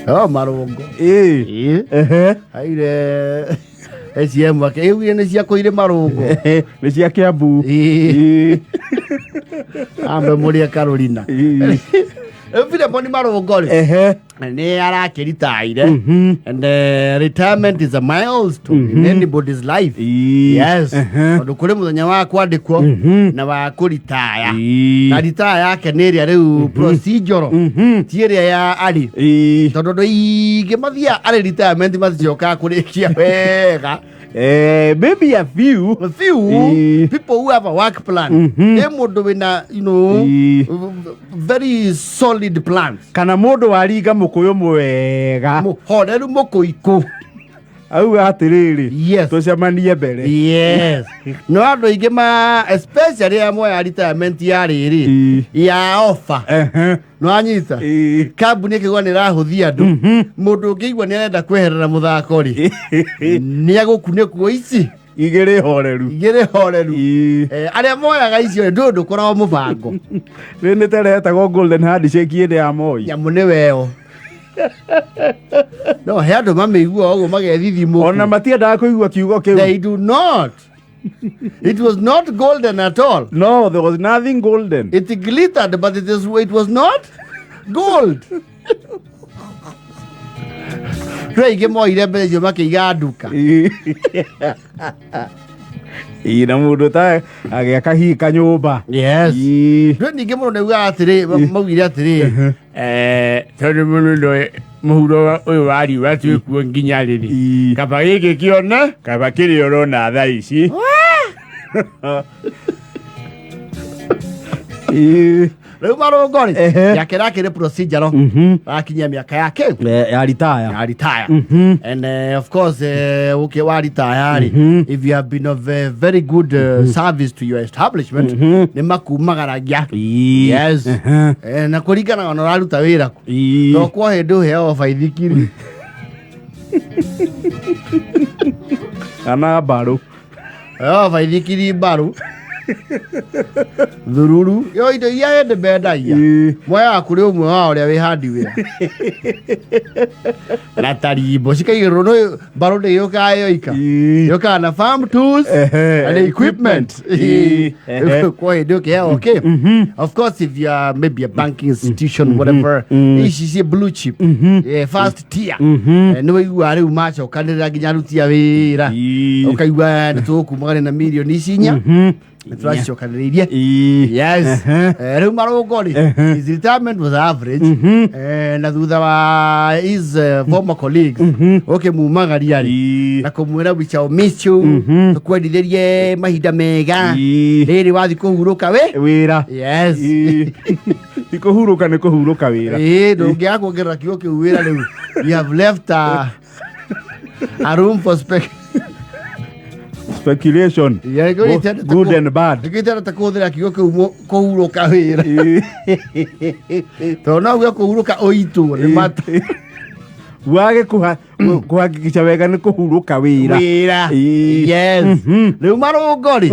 Oh, marũngo. Ĩĩ. Ĩĩ. Ehe. Aire SCM ake ĩugire nĩ cia kũire marũngo. Nĩ cia Kiambu. Ĩĩ. Ĩĩ. Ambe mũrĩe Carolina. Ĩĩ. Rĩu Philemon Marũngo rĩ Ehe. nĩ arakĩritaire and retirement is a milestone in anybody's life. Ĩĩ. Yes. Ehe. Tondũ kũrĩ mũthenya wa kwandĩkwo na wa kũritaya. Ĩĩ. Na ritaya yake nĩ ĩrĩa rĩu procedural ti ĩrĩa ya arĩ. Ĩĩ. Tondũ andũ aingĩ mathiaga arĩ retirement maticokaga kũrĩkia wega. Maybe a few. A few Ĩĩ. people who have a work plan. Ĩ mũndũ wĩna Ĩĩ. very solid plans. Kana mũndũ waringa mũkũyũ mwega. Mũhoreru mũkũikũ. Auga atĩrĩrĩ. Yes. Tũcemanie mbere. Yes. No andũ aingĩ ma especially arĩa moya retirement ya rĩrĩ Ĩĩ. ya offer. Ehe. Nĩwanyita? Ĩĩ. Kambuni ĩkĩgwa nĩ ĩrahũthia andũ. Mũndũ ũngĩigua nĩ arenda kweherera mũthako rĩ, nĩ agũkunĩkwo ici Igĩrĩ horeru. igĩrĩ horeru. Ĩĩ. Arĩa moyaga icio rĩ, ndũĩ ndũkoragwo mũbango. Rĩu nĩ teretagwo golden handshake hĩndĩ ya Moi. Nyamũ nĩ weo. No he andũ mamĩigua ũguo magethithimũku. Ona matiendaga kũigua kiugo kĩu. They do not. It was not golden at all. No, there was nothing golden. It glittered, but it was not gold. Rĩu aingĩ moire mbere icio makĩiga nduka. Ĩĩ, na mũndũ ta agĩaka hihi kanyũmba. Yes. Ĩĩ. Rĩu ningĩ mũndũ nĩaugaga atĩrĩ, maugire atĩrĩ, tondũ mũndũ ndoĩ mũhuro ũyũ wa riũa twĩkuo nginya rĩrĩ. Ĩĩ. Kaba gĩkĩ kĩone Kaba kĩrĩa ũrona thaa ici. Ĩĩ. Rĩu marũngo rĩ, Ehe. yake rakĩrĩ procedural, rakinyia mĩaka yake Ya ritaya. ya retire. And of course, okay, wa retire rĩ, if you have been of very good service to your establishment, nĩ makumagaragia. Yes. Na kũringana ona ũraruta wĩra kũ. Ĩĩ. To kwa hĩndĩ ũheagwo baithikiri. Kana mbarũ. Heagwo baithikiri mbarũ. Thururu. Yo indo iria hĩndĩ mendagia. Ĩĩ. Moyaga kũrĩ ũmwe wao ũrĩa wĩ hardware. Na tarimbo cikaigĩrĩrwo no mbarũ ndĩgĩũkaga yoika. Ĩĩ. Yũkaga na farm tools Ehe, and equipment. Ĩĩ, ehe. Kwa hĩndĩ ũkĩheo okay. Of course if you are maybe a banking institution whatever, ici ci blue chip, first tier. Nĩ waigua rĩu macokanĩrĩra nginya aruti a wĩra. Ĩĩ. Ũkaigua nĩ tũgũkumagania na mirioni ici inya. Nĩ tũracicokanĩrĩirie. Ĩĩ. Yes. Ehe. Rĩu marũngo rĩ, his retirement was average. Na thutha wa his former colleagues ũkĩmumagaria rĩ Ĩĩ. na kũmwĩra we shall miss you, tũkwendithĩrie mahinda mega, Ĩĩ. rĩrĩ wathiĩ kũhurũka we. Wĩra. Yes. Ĩĩ. Ti kũhurũka nĩ kũhurũka wĩra. Ĩĩ, ndũngĩaga kuongerera kiugo kĩu wĩra rĩu. You have left a room for spec Speculation. Yeah, nĩkĩo Good and bad. Nĩkĩo itendete kũhũthĩra kiugo kĩu kũhurũka wĩra. Tondũ no uge kũhurũka ũitwo nĩ mata. Wage kũhakikisha wega nĩ kũhurũka wĩra. Wĩra. Ĩĩ. Yes. Rĩu marũngo rĩ,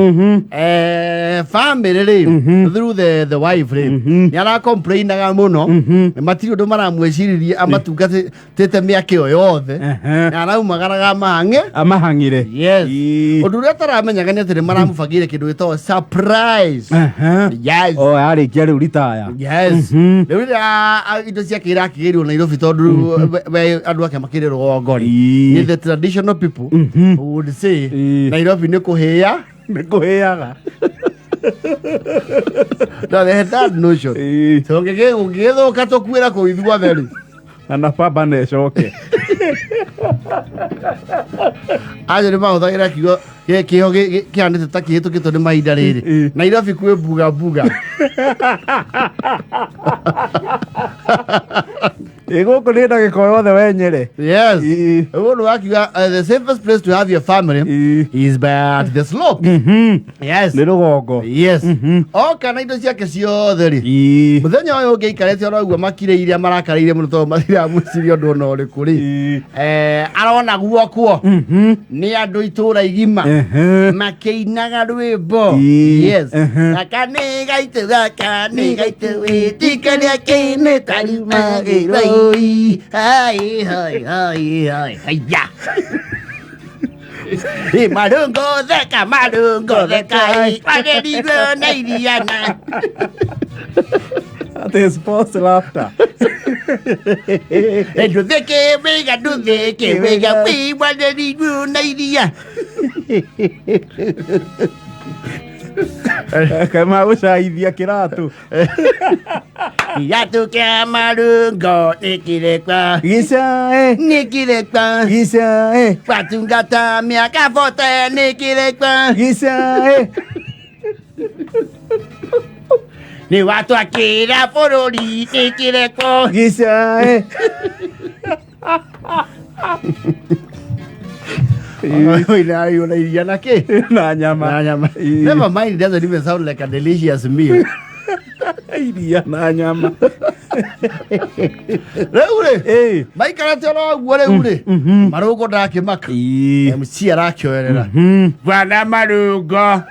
family rĩ, through the wife rĩ, nĩ aracomplainaga mũno, matirĩ ũndũ maramwĩciririe amatungatĩte mĩaka ĩyo yothe. Ehe. Na araumagaraga mahang'e. Amahang'ire. Yes. Ĩĩ. Ũndũ ũrĩa ataramenyaga nĩ atĩ nĩ maramũbangĩire kĩndũ gĩtagwo surprise. Ehe. Yes. O yarĩkia rĩu ritaya. Yes. Rĩu rĩrĩa indo ciake irakĩgĩrwo Nairobi tondũ rĩu we andũ ake makĩrĩ rũgongo rĩ. Ĩĩ. Nĩ the traditional people who would say Ĩĩ. Nairobi nĩ kũhĩa. Nĩ kũhĩaga. No, they had that notion. Ĩĩ. So ũngĩgĩthũka tũkuĩra kũu ithuothe rĩ. Na baba na ĩcoke. Acio nĩ mahũthagĩra kiugo kĩho kĩhanĩte ta kĩhĩtũkĩtwo nĩ mahinda rĩrĩ. Ĩĩ. Nairobi kwĩ mbuga mbuga. Ĩ gũkũ nĩ ndagĩka o yothe wenyere. Yes. Ĩ. Mũndũ wakiuga the safest place to have your family Ĩ. is by at the slope. Yes. Nĩ rũgongo. Yes. Oka na indo ciake ciothe rĩ. Ĩ. Mũthenya ũyũ ũngĩ aikarĩte oro ũguo makirĩire marakarĩire mũno tondũ matiramwĩciria ũndũ ona ũrĩkũ rĩ. Ĩ. Arona guokwo nĩ andũ itũra igima Ehe. makĩinaga rwĩmbo. Ĩ. Yes. Ehe. Gaka nĩ gaitũ, gaka nĩ gaitũ, wĩtĩkania kĩnĩ tarumagĩroi. Hai, hai, hai, hai, haiya. Ĩ, marũngo theka, marũngo theka, ĩ, warerirwo na iriana. That is false laughter. Ĩ, nduthĩke wega, nduthĩke wega, wĩ warerirwo na iria. Kama gũcaithia kĩratũ. Kiatu kĩa marũngo nĩkĩrekwa, Gicae. nĩkĩrekwa. Gicae. Watungata mĩaka 40 nĩkĩrekwa. Gicae. Nĩ watwakĩra bũrũri nĩkĩrekwo. Gicae. Ina iria na kĩ? Na nyama. Na nyama. Ĩ. Never mind, it doesn't even sound like a delicious meal. Iria na nyama. Rĩu rĩ, Ĩ. maikarĩte oro ũguo rĩu rĩ, marũngo ndakĩmaka. Ĩ. MC arakĩoerera. Bwana marũngo.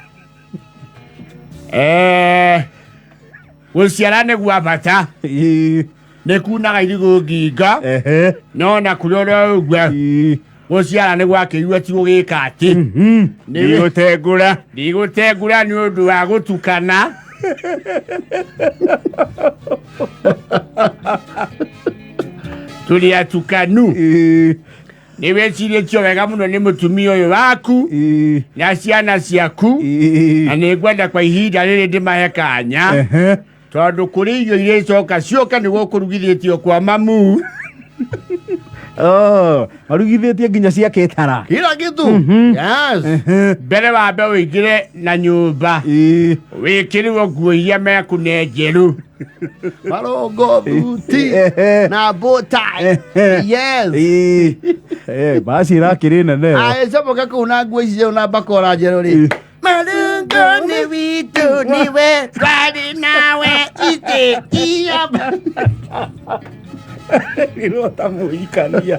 Gũciara nĩ gwa bata. Ĩ. Nĩ kunaga irigũ ngingo. Ehe. No na kũrĩ oro ũguo. Ĩ. Gũciara nĩ gwakĩirwo ti gũgĩka atĩ. Ndigũtengũra. Ndigũtengũra nĩ ũndũ wa gũtukana. Tũrĩ atukanu. Ĩ. Nĩ wĩcirĩtio wega mũno nĩ mũtumia ũyũ waku Ĩ. na ciana ciaku. Ĩ. Na nĩ ngwenda kwa ihinda rĩrĩ ndĩmahe kanya. Ehe. Tondũ kũrĩ irio irĩcoka cioka nĩguo kũrugithĩtio kwa mamu. Oh, marugithĩtie nginya cia kĩtara. Kila kitu. Yes. Mbere wambe ũingĩre na nyũmba. Ĩ. Wĩkĩrĩrwo nguo iria mekũne njerũ. Marũngo thuti Ehe. na bow tie. Ehe. Yes. Ĩ. Basi ĩrakĩrĩ nene ĩyo. Agĩcomoka kũu na nguo ici njerũ na mbakora njerũ rĩ. Marũngo nĩ witũ nĩwe twarĩ nawe itĩ ia. Ĩrwo ta mũhikania.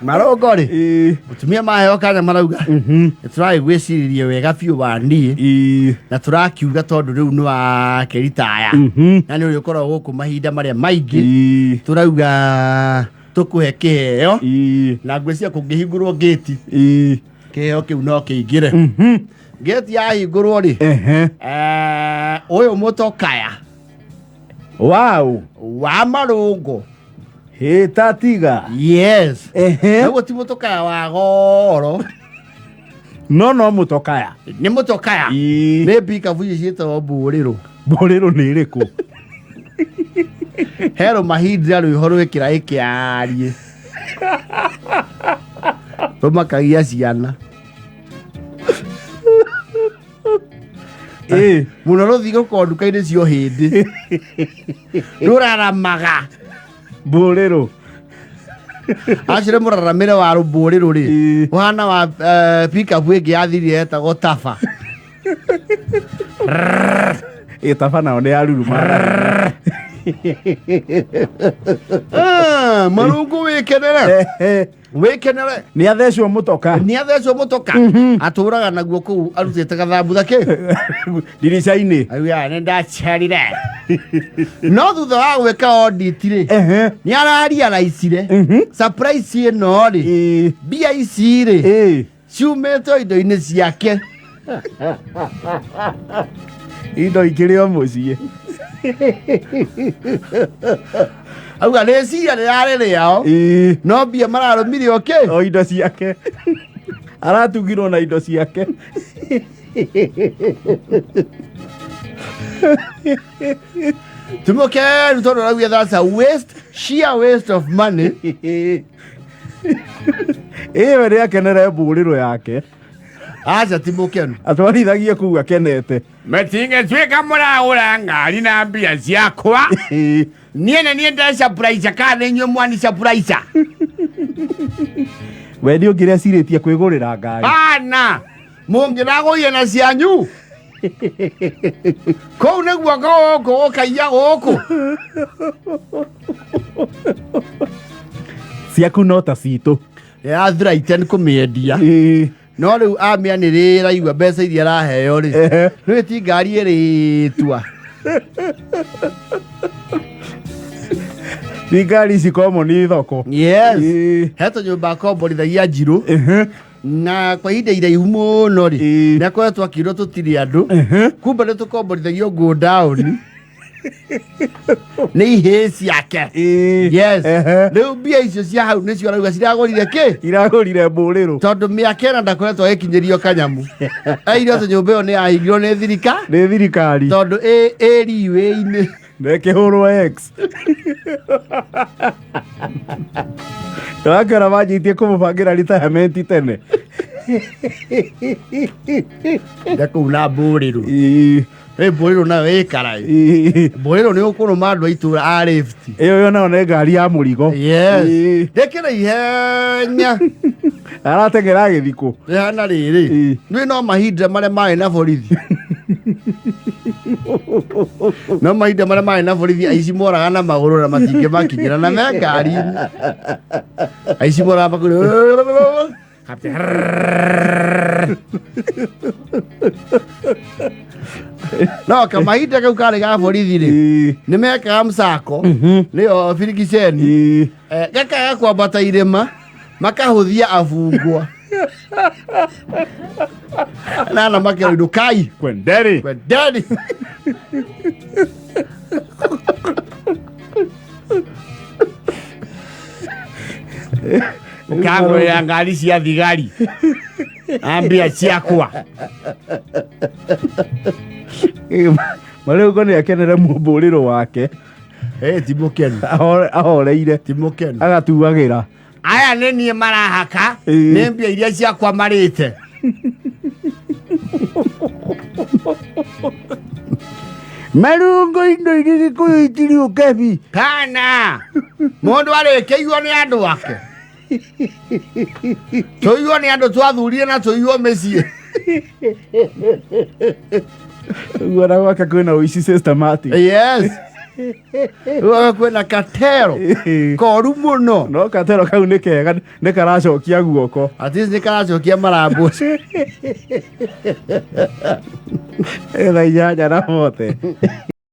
Marũngo rĩ. Ĩ. Mũtumia maheo kanya marauga. Nĩ tũragĩgwĩciririe wega biũ wa niĩ. Ĩ. Na tũrakiuga tondũ rĩu nĩ wa kĩritaya. Na nĩ ũrĩ ũkoragwo gũkũ mahinda marĩa maingĩ. Ĩ. Tũrauga tũkũhe kĩheo. Ĩ. Na ngwĩciria kũngĩhingũrwo ngĩti. Ĩ. Kĩheo kĩu no kĩingĩre. Ngĩti yahingũrwo rĩ. Ehe. Ũyũ mũtokaya. Wow. Wa marũngo. Hĩtatiga. Yes. Ehe. Naguo ti mũtokaya wa goro. No no mũtokaya. Nĩ mũtokaya. Ĩ. Nĩ mbikabu ici ciĩtagwo mbũrĩrũ. Mbũrĩrũ nĩ ĩrĩkũ? Hero mahindira rwĩho rwĩkĩra ĩkĩarie. Rũmakagia ciana. Ĩ. Mũno rũthiĩ gũkorwo nduka-inĩ cio hĩndĩ. Rũraramaga. Mbũrĩrũ. Acio nĩ mũraramĩre wa rũmbũrĩrũ rĩ. Ĩ. Ũhana wa pickup ĩngĩ yathirire yetagwo Tafa. Ĩ taba nao nĩ yaruruma. Marũngũ wĩkenere. Ehe. Wĩkenere. Nĩ athecwo mũtoka. Nĩ athecwo mũtoka. Atũraga naguo kũu arutĩte gathambutha kĩ. Ndirica-inĩ. Auga nĩ ndaciarire. No thutha wa gwĩka audit rĩ. Ehe. Nĩ ararealizire. Surprise ĩno rĩ. Ĩ. Mbia ici rĩ. Ĩ. Ciumĩte o indo-inĩ ciake. Indo ikĩrĩ o mũciĩ. Auga rĩciria rĩrarĩ rĩao. Ĩ. No mbia mararũmire o kĩ? O indo ciake. Aratugirwo na indo ciake. Tumũkeru tondũ arauga that's a waste, sheer waste of money. Ĩ we nĩ akenere mbũrĩrũ yake. Aca ti mũkenu. Atwarithagie kũu akenete. Metingĩtuĩka mũragũra ngari na mbia ciakwa. Niĩ na niĩ ndecapuraica kana nĩ inyuĩ mwanicapuraica. We nĩ ũngĩrecirĩtie kwĩgũrĩra ngari. Bana mũngĩragũire na cianyu kũu nĩguo gũkũ gũkaiya gũkũ. Ciaku no ta citũ. Yathiraite nĩ kũmĩendia. Ĩĩ. No rĩu amĩanĩrĩra igua mbeca iria araheo rĩ. Ehe. Rĩu ti ngari ĩrĩtua. Ni ngari ici common thoko. Yes. Ĩĩ. He tũnyũmba akomborithagia njirũ. Ehe. Na kwa ihinda iraihu mũno rĩ Ĩĩ. nĩ akoretwo akĩrwo tũtirĩ andũ. Ehe. Kumbe nĩ tũkomborithagio go down nĩ ihĩĩ ciake. Ĩĩ. Yes. Ehe. Rĩu mbia icio cia hau nĩcio arauga ciragũrire kĩ. Iragũrire mbũrĩrũ. Tondũ mĩaka ĩna ndakoretwo agĩkinyĩrio kanyamu. Eirio atĩ nyũmba ĩyo nĩ yahingirwo nĩ thirika Nĩ thirikari. tondũ ĩ riũĩ-inĩ. Nekĩhũrwo X. Ndakĩona manjĩtie kũmũbangĩra retirement tene. Ndekũu na mbũrĩrũ. Ĩĩ. Ĩ mbũrĩrũ nayo ĩkaraĩ. Ĩĩ. Mbũrĩrũ nĩ ũkũrũma andũ a itũra a lift. Ĩyo yo nayo nĩ ngari ya mũrigo. Yes. Ĩĩ. Ndĩkĩra ihenya. Arateng'era agĩthikũ. Rĩhana rĩrĩ. Ĩĩ. Nĩ no mahinda marĩa marĩ na borithi. No mahinda marĩa marĩ na borithi aici moraga na magũrũ na matingĩmakinyĩra na me ngari-inĩ. Aici moraga magũrũ. No kamahinda kau karĩ ga borithi rĩ Ĩĩ. nĩ mekaga msako nĩyo birikiceni. Ĩĩ. Gakaga kwambata irĩma makahũthia abungwa nana makerwo inũkai. Kwenderi. Kwendeni. Ũkangũrĩra ngari cia thigari na mbia ciakwa. Marĩu nĩ akenere mũmbũrĩro wake. Ti mũkenu. Ahoreire. Ti mũkenu. Agatuagĩra. Aya nĩ niĩ marahaka. Ĩĩ. Nĩ mbia iria ciakwa marĩte. Marungo indo iria Gĩkũyũ itirĩ ũkebi. Kana mũndũ arĩkĩirwo nĩ andũ ake. Tũiywo nĩ andũ twathurire na tũiywo mĩciĩ. Ũguo na gwake kwĩna ũici systematic. Yes. Rĩu kwĩna katero koru mũno. No katero kau nĩ kega nĩ karacokia guoko. At least nĩ karacokia marambo. Thaa 8:40.